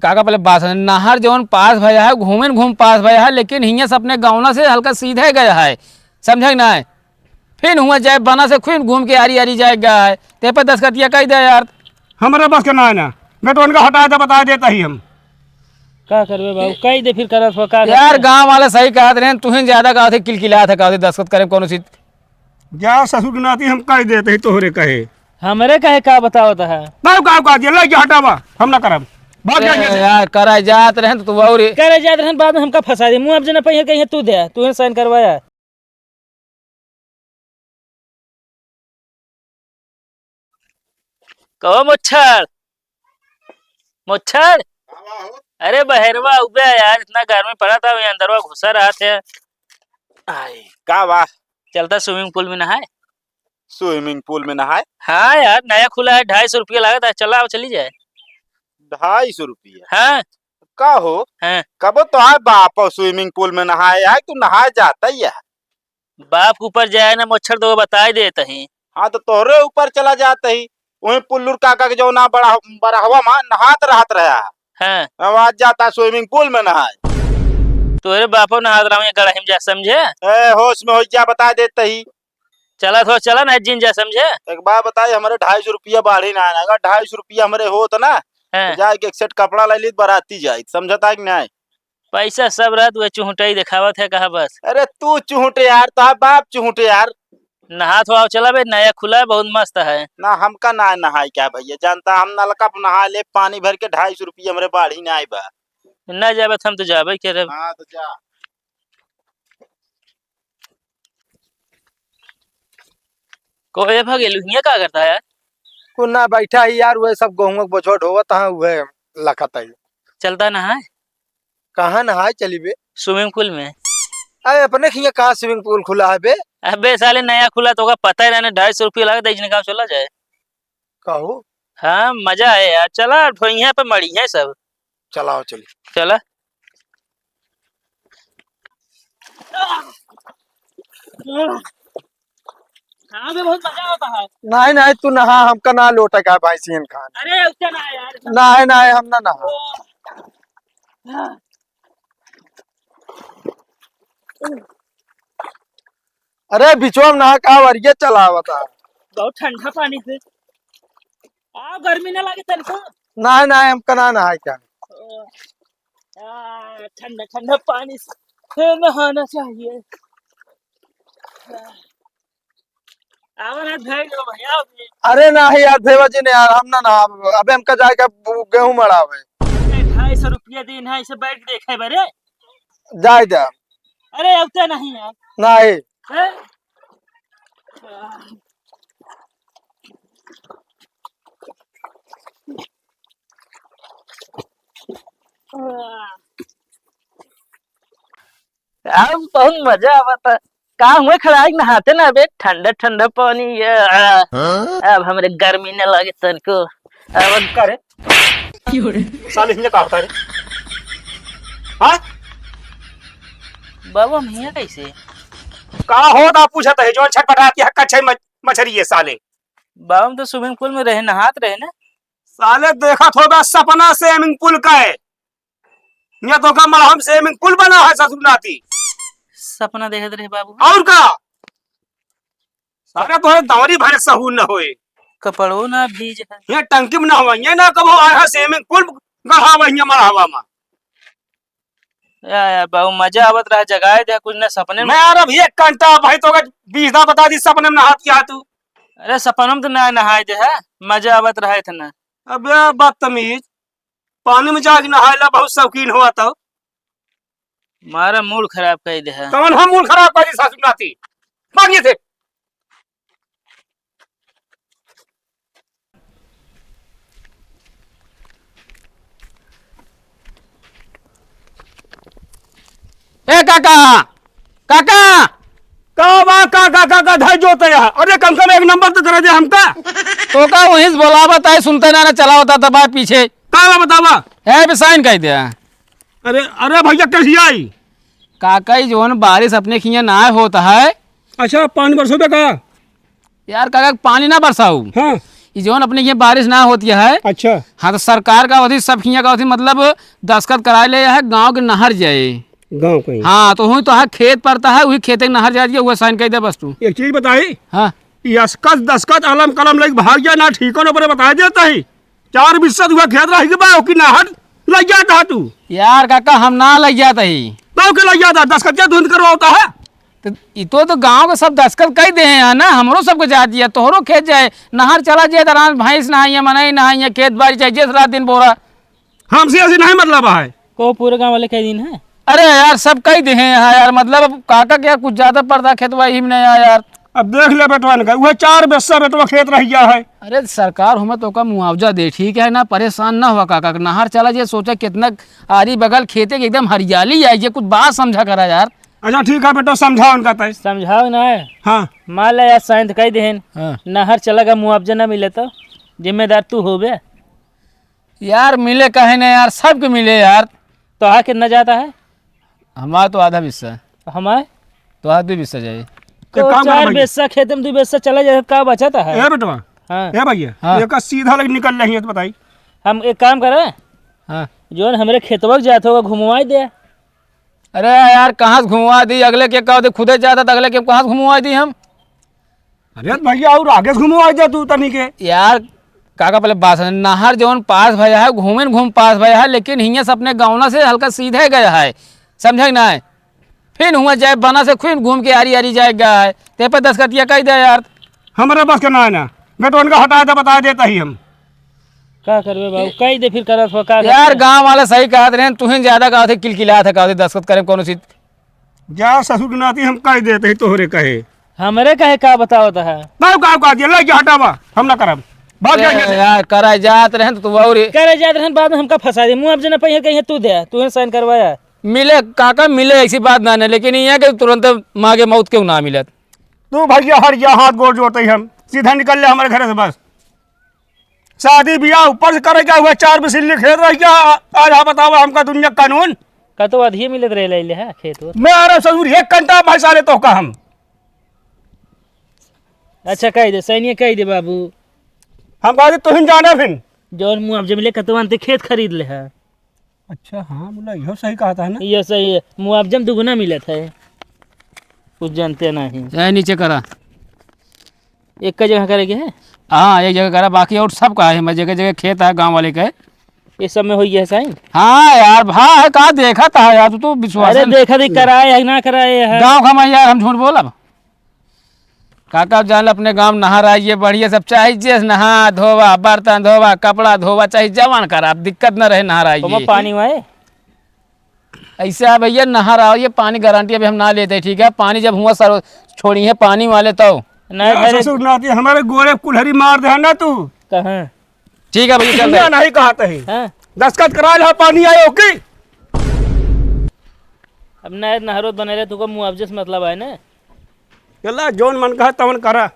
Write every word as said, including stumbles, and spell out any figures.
काका, पहले बात सुन, नहर जौन पास भया है, घूमे न घूम पास भया है, लेकिन हियाँ से अपने गौना से हल्का सीधे गया है, समझे कि नाहीं? फिर हुआँ जाए बना से, फिर घूम के आरी आरी जाए गया है, ते पे दस्तखतिया कइ दे यार। हमरा बस के ना है ना, बेटवन का हटा दे, बता देता ही हम। का करबे बाबू, कइ दे फिर करत हो, का यार, करबे? गाँव वाले सही कहत रहेन, तुहिन ज्यादा कहत है, किलकिलात है, कहत है, दस्तखत करे कौनो चीज। जा ससुर के नाती हम कह देते ही तोहरे कहे। हमरे कहे का बतावत है? ना का, का दिया, ले के हटावा, हम ना करब। भाग जा ए, यहाँ से। यार, करे जात रहेन तो तू और करे जात रहेन, बाद में हमका फंसा दे। मुँह अब जना पहिए कहीं तू दे, तू ही साइन करवाया। कहो मोच्छर, मोच्छर। अरे बहरवा उबे यार, इतना गर्मी पड़ा था, वही अंदरवा घुसा रहा थे। आई, का बा? चलता स्विमिंग पूल में नहाए। स्विमिंग पूल में नहाए? हाँ यार, नया खुला है, ढाई सौ रुपया लागत है, चला आओ, चली जाए। ढाई सौ रुपया? हाँ। का हो? हाँ। कबो तो आए बाप और स्विमिंग पूल में नहाए आए, तू नहाए जाता ही है। बाप के ऊपर जाए ना मोच्छर, तो बताई देत ही। हाँ, तो तोहरे ऊपर चला जात ही। वहीं पुल्लूर काका के जो ना बड़ा, बड़हवा मा नहात रहत रहा। हाँ। अब आज जाता स्विमिंग पूल में नहाए। तोहरे बापो नहात रहा, ये गड़हिम जा समझे। ए, होश में हो जा, बता देत ही। चला थोड़ा चला ना, जिन जा समझे। एक बात बताई, हमरे ढाई सौ रुपया बाढ़ी ना आना, अगर ढाई सौ रुपया हमरे होत ना, हाँ। तो जाए के एक सेट कपड़ा ले लीत, बराती जाइत, समझता कि नहीं? पैसा सब रहत, वह चुहुटाई देखावत है, कहा बस। अरे तू चुहुट यार, तो बाप चुहुट यार। नहा धोआ चला बे, नया खुला है, बहुत मस्त है। ना, हमका ना नहाए क्या भैया, जानता हम नलका पे नहा ले, पानी भर के ढाई सौ रुपया हमरे बाढ़ी ना आए बा। ना जाबे तो हम तो जाबे के रे। हाँ, तो जा। कोहे भगेलू, हियाँ का करता है यार? कुछ ना, बैठा ही यार, वह सब गेहूं के बोझो ढोवत हैं, वह लखत है। चलता नहाए? कहाँ नहाए चली बे? स्विमिंग पूल में। अरे अपने हियाँ कहाँ स्विमिंग पूल खुला है बे? अबे साले नया खुला तो का पता ही रहने, ढाई सौ रुपया लागत है, इजने गाँव चला जाए। कहू? हाँ, मजा है यार, चला, ठोइया पे मड़ी है सब। चलाओ, चली। चला। हाँ बे, बहुत मजा आता है। नहीं, नहीं, तू नहा, हमका ना लोटा का भैंसियन खान। अरे, उठे ना यार। नहीं, नहीं, हम ना नहा। ओ। हाँ। अरे बिचवा में नहा का वरिये चलावता। बहुत ठंडा पानी से। आ, गर्मी ना लागे तनको? नहीं, नहीं, हमका ना नहाए क्या। ओ, आ, ठंडा, ठंडा पानी से नहाना चाहिए। आवा ना, धर लो भैया अभी। अरे नहीं यार, देवा जी ने यार, हम ना नहाब। अबे हमका जाए के गेहूं मड़ावे। अरे, ढाई सौ रुपया दिन है, इसे बैठ देखे बरे। जाए दे। अरे, अब तो नहीं यार। नहीं। हैं? अब बहुत मजा आवता। का हुए खड़ा है, नहाते ना बे, ठंडा ठंडा पानी ये, आ। हाँ? अब हमरे गर्मी न लगे तनको। अब करे। साले हियाँ का होता रे? हाँ? बाबू, हम हियाँ कैसे? का होता पूछत है, जौन छटपटात की हक्का छै मछ-, मछरी है साले। बाबू, हम तो स्विमिंग पूल में रहे, नहात रहे ना। साले देखत होगा सपना स्विमिंग पूल का है। यहाँ तो का मलहम स्विमिंग पूल बना है ससुर नाती। सपना देखत रहे बाबू। और का? सारे तोहरे दौरी भरे सहूर न होए। कपड़ो ना भीज है। ये टंकी में ना हुआ, ये ना कबो आया स्विमिंग पूल गढ़ावा यहाँ मढ़ावा में। या, या, बाबू मजा आवत रहा, जगाए दे कुछ ना सपने में। मैं यार अभी एक घंटा भाई तो बीसदा बता दी सपने में नहात क्या तू। अरे सपनों में तो ना नहाए दे है, मजा आवत रहा इतना। अबे बदतमीज, पानी में जाके नहाए ला बहुत शौकीन हुआ तो। मारा मूड खराब कर दे है। कौन हम मूड खराब कर दी सासू नाती? भागिए थे। ए काका, काका। का बा, का, का, का, का धर जोते है? अरे कम से कम एक नंबर तो करे दे हमका। तो का वहीं से बोलावत है, सुनते ना, ना चला होता दबाए पीछे। का बा बतावा? ए, बे साइन कर दे। अरे, अरे भैया, कहिया आई? काका, ई जौन बारिश अपने खिया ना होत है। अच्छा, पानी बरसोबे का? यार काका, पानी ना बरसाऊ। हाँ। ई जौन अपने के बारिश ना होती है। अच्छा। हाँ, तो सरकार का होती, सब हियाँ का होती, मतलब, दस्तखत कराए ले है, गाँव के नहर जाए। गाँव के ही। हाँ, तो हुई तो है, खेत पड़ता है, वही खेते के नहर जाए, वह sign कइ दे बस तू। एक चीज बताई। हाँ। ई असकत दस्तखत अलम कलम लेके भाग जाए ना, ठीकन ऊपर बता देता ही। चार बिस्सा दुआ खेत रह गया बा, ओकी नहर लग जाता है तू। यार काका, हम ना लग जाता ही। तो के लग जाता, दस्तखत क्या धुंध करवाता है? तो ई तो, तो गाँव के सब दस्तखत कइ दे हैं ना, हमरो सबके जाए दिया, तोहरो खेत जाए, नहर चला जाए, तो आराम भैंस नहाइए, मनई नहाइए, खेत बाड़ी चाहे जिस रात दिन बोरा। हमसे ऐसे नहीं मतलब है। को पूरे गाँव वाले कइ दिन है? अरे यार, सब कइ दे हैं यहाँ यार, मतलब, अब काका क्या कुछ ज्यादा पड़ता खेतवा ही में नहीं आया यार। अब देख ले बेटवा ने, वह चार बिस्सा बेटवा खेत रह गया है। अरे सरकार हमें तो का मुआवजा दे, ठीक है ना, परेशान ना हुआ काका, नहर चला जाए, सोचा कितना आरी बगल खेते की एकदम हरियाली आई, ये कुछ बात समझा करा यार। अच्छा ठीक है बेटा, समझाओ उनका तय। समझाओ ना है। हाँ। मान ले यार, sign तो कइ देहन। हाँ। नहर चला गया, मुआवजा ना मिले तो जिम्मेदार तू होबे। यार मिले काहे ना यार, सबके मिले यार। तो आ कितना जाता है? हमारा तो आधा बिस्सा। हमारे? तो आधा बिस्सा जाए। तो एक काम कर चार भाई। बिस्सा खेत में दो बिस्सा चला जाए, का बचत है? ए बेटवा। हाँ। ए भैया, हाँ। एक सीधा लग निकल रही है तो बताई। हम एक काम करें। हाँ। जौन हमरे खेतवा के जात होगा, घुमवाई दे। अरे यार, कहाँ से घुमवा दी? अगले के कहते खुदे जाता, तो अगले के कहाँ से घुमवा दी हम? अरे भैया, और आगे से घुमवा दे तू तनी के। यार, काका, पहले बात सुन। नहर जौन पास भया है, घूमे न घूम पास भया है, लेकिन हियाँ से अपने गौना से हल्का सीधे गया है, समझे कि नाहीं? फिर हुआँ जाए बना से, फिर घूम के आरी आरी जाए गया है, ते पर दस्तखतिया कइ दे यार। हमारे बस के ना है ना, मैं तो उनका हटा दे, बता देता ही हम। का करबे बाबू, कइ दे फिर करत हो, का यार, करबे? गाँव वाले सही कहत रहे, तुहिन ज्यादा कहत है, किलकिलात है, कहत है, दस्तखत करे कौनो चीज। जा ससुर के नाती हम कइ देते ही तोहरे कहे। हमरे कहे का बतावत है? गाँव का का दिया, ले जा हटावा, हम ना करब। भाग जा ए, यहाँ से। यार, कराए जात रहे तो तू और करे जात रहन, बाद में हमका फंसा दे, मुआवजा ना पाइए, कहीं तू दे, तू sign करवाया। मिले काका, मिले, ऐसी बात ना है, लेकिन ये है कि तुरंत माँ के मौत क्यों ना मिलत? तू भैया हट जा, हाथ गोड़ जोड़ते ही हम, सीधा निकल ले हमारे घर से बस। शादी ब्याह ऊपर से करे क्या हुआ, चार बिस्सा खेत रह गया, आज हाँ बतावा हमका दुनिया का कानून। का तो अधिये मिलत रहे ले, ले है खेत वो। मैं अरे ससुर एक घंटा भैंसा ले तो का हम। अच्छा कह दे, सैनिया कह दे बाबू। हम कहा तुहिन जाने फिन। जौन मुआवजा मिले कतवन ते खेत खरीद ले है। अच्छा हाँ, बोला, इहो सही कहत है ना? इहो सही है, मुआवजा में दुगुना मिलत है, कुछ जानते नहीं। चाहे नीचे करा। एक का जगह करे के है? हाँ, एक जगह करा, बाकी और सब का है, मैं जगह जगह खेत है गाँव वाले के। ये सब में होई है sign? हाँ यार, भा है का देखत है यार, तू तो विश्वास अरे है। देखा देख कराए है ना कराए है। गाँव का मैं यार, हम झूठ बोलब? काका जान, अपने गाँव नहर आइए, बढ़िया सब, चाहे जे नहा धोवा, बर्तन धोवा, कपड़ा धोवा, चाहे जवन करा, दिक्कत न रहे, नहर आइए। ओमा पानी वाए? ऐसे है भैया, नहर आओ, ये पानी गारंटी अभी हम ना लेते, ठीक है? पानी जब हुआ सर छोड़ी है पानी वाले तो। नहीं, अरे ससुर नाती, हमारे गोरे कुल्हरी मार दे ना तू। कहाँ? ठीक है भैया, चल रहे। नहीं कहते हैं। हाँ। दस्तखत करा ला, पानी आयो की। अब नहर, नहरोत बने रहे, तुको मुआवजे से मतलब है ना? चला, जौन मन कहा तवन करा।